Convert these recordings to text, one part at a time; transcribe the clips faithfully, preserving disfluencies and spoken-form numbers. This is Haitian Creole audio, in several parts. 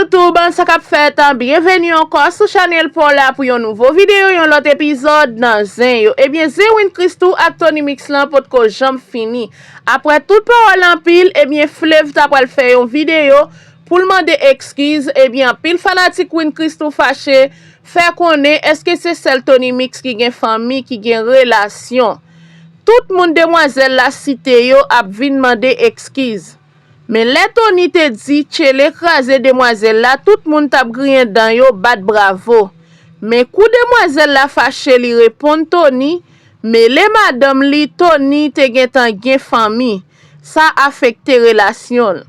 YouTube, sa k ap fèt? Byenveni ankò sou chanèl pa w la pou yon nouvo videyo, yon lòt epizòd nan Zen yo. Ebyen, Zen Win Christoo ak Tony Mix lan potko janm fini. Apre tout pawòl anpil, ebyen, Flave ta pral fè yon videyo pou l mande ekskiz. Ebyen, anpil fanatik Win Christoo fache, fè konnen èske se sèl Tony Mix ki gen fanmi, ki gen relasyon. Tout moun demwazèl la site yo ap vin mande ekskiz. Men lè Tony te di tchele kraze demwazèl la, tout moun t ap griyen dan yo, bat bravo. Men kou demwazèl la fache, li reponn Tony, mele madanm li, Tony te gentan gen fanmi. Sa afekte relasyon l.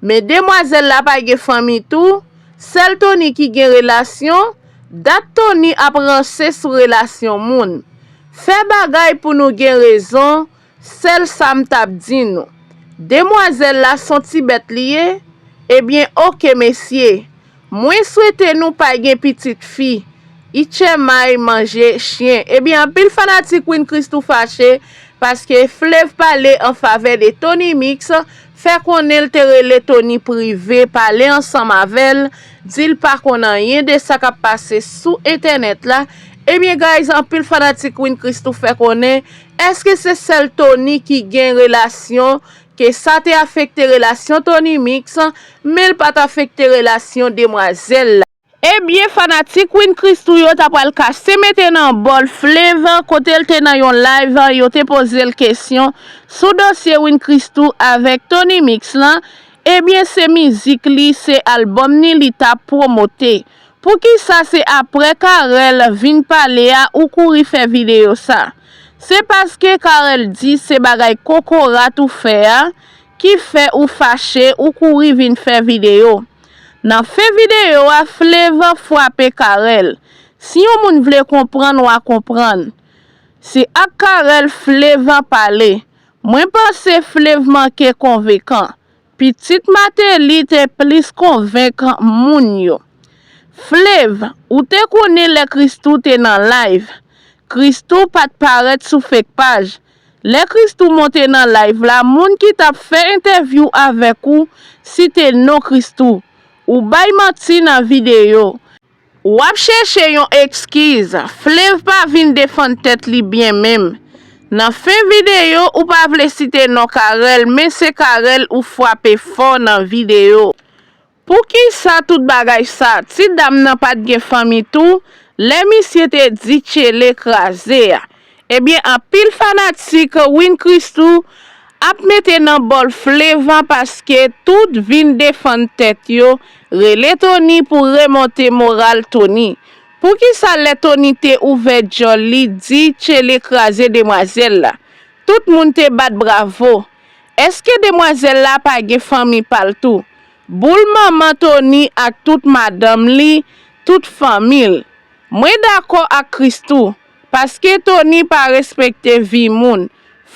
Men demwazèl la pa gen fanmi tou, sèl Tony ki gen relasyon, dat Tony ap ranse sou relasyon moun. Fè bagay pou nou gen rezon, sèl sa m t ap di nou. Demwazèl la s on ti bèt li ye? Ebyen, oke mesye. Mwen swete nou pa gen pitit fi. Itchèmay manje chyen. Ebyen, anpil fanatik Win Christoo fache paske Flave pale an favè de Tony Mix, fè konnen l te rele Tony prive, pale ansanm avè l, di l pa konn anyen de sa k ap pase sou entènèt la. Ebyen, guys, anpil fanatik Win Christoo fè konnen, èske se sèl Tony ki gen relasyon, ke sa te afekte relasyon Tony Mix, men l pa t afekte relasyon demwazèl la? Ebyen, fanatik Win Christoo yo ta pral kase mete nan bòl Flave, kote l te nan yon live, yo te poze l kesyon sou dosye Win Christoo avèk Tony Mix lan. Ebyen, se mizik li, se albòm ni li t ap pwomote. Poukisa se apre Carel vin pale a ou kouri fè videyo sa? Se paske Carel di se bagay kokorat ou fè a ki fè ou fache, ou kouri vin fè videyo. Nan fen videyo a, Flave fwape Carel. Si yon moun vle konprann, w a konprann. Se ak Carel Flave pale. Mwen panse Flave manke konvenkan. Pitit Martelly te plis konvenk moun yo. Flave, ou te konnen lè Christoo te nan live. Christoo pa t parèt sou fake paj. Lè Christoo monte nan live la, moun ki t ap fè entèvyou avèk ou site non Christoo. Ou bay manti nan videyo. W ap chèche yon ekskiz. Flave pa vin defann tèt li byen menm. Nan fen videyo, ou pa vle site non Carel, men se Carel ou fwape fò nan videyo. Poukisa tout bagay sa? Ti dam nan pa t gen fanmi tou, lè misye te di tchele kraze a? Ebyen, anpil fanatik Win Christoo ap mete nan bòl Flave paske tout vin defann tèt yo, rele Tony pou remonte moral Tony. Poukisa lè Tony te ouvè djòl li di tchele kraze demwazèl la, tout moun te bat bravo? Èske demwazèl la pa gen fanmi pa l tou? Boul manman Tony ak tout madanm li, tout fanmi l. Mwen dakò ak Christoo, paske Tony pa respekte vi moun.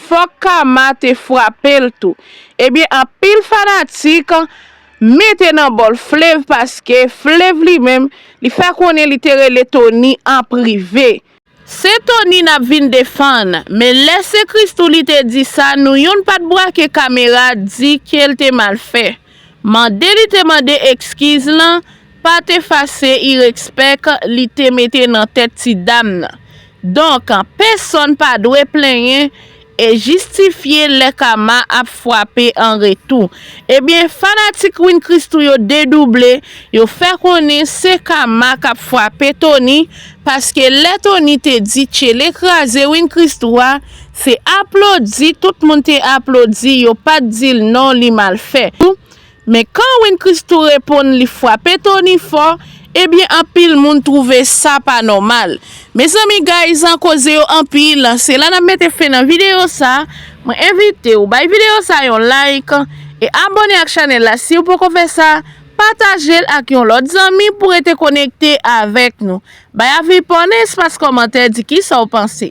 Fòk kama te frape l tou. Ebyen, anpil fanatik mete nan bòl Flave paske Flave li menm, li fè konnen li te rele Tony an prive. Se Tony n ap vin defann, men lè se Christoo li te di sa, nou youn pa t brake kamera di ke l te mal fè. Mande li te mande ekskiz lan, pa t efase irespè li te mete nan tèt ti dam nan. Donk, pèsonn pa dwe plenyen e jistifye lè kama ap frape an retou. Ebyen, fanatik Win Christoo yo dedouble, yo fè konnen se kama k ap frape Tony, paske lè Tony te di tchele kraze Win Christoo a, se aplodi, tout moun te aplodi, yo pa t di l non, li mal fè. Men kan Win Christoo reponn li frape Tony fò, ebyen, anpil moun twouve sa pa nòmal. Mezanmi, guys, an koze yo anpil, se la n ap mete fen nan videyo sa. Mwen envite w bay videyo sa yon like e abòne ak chanèl la si w poko fè sa. Pataje l ak yon lòt zanmi pou rete konekte avèk nou. Bay avi pa w nan espas kòmantè, di kisa w panse.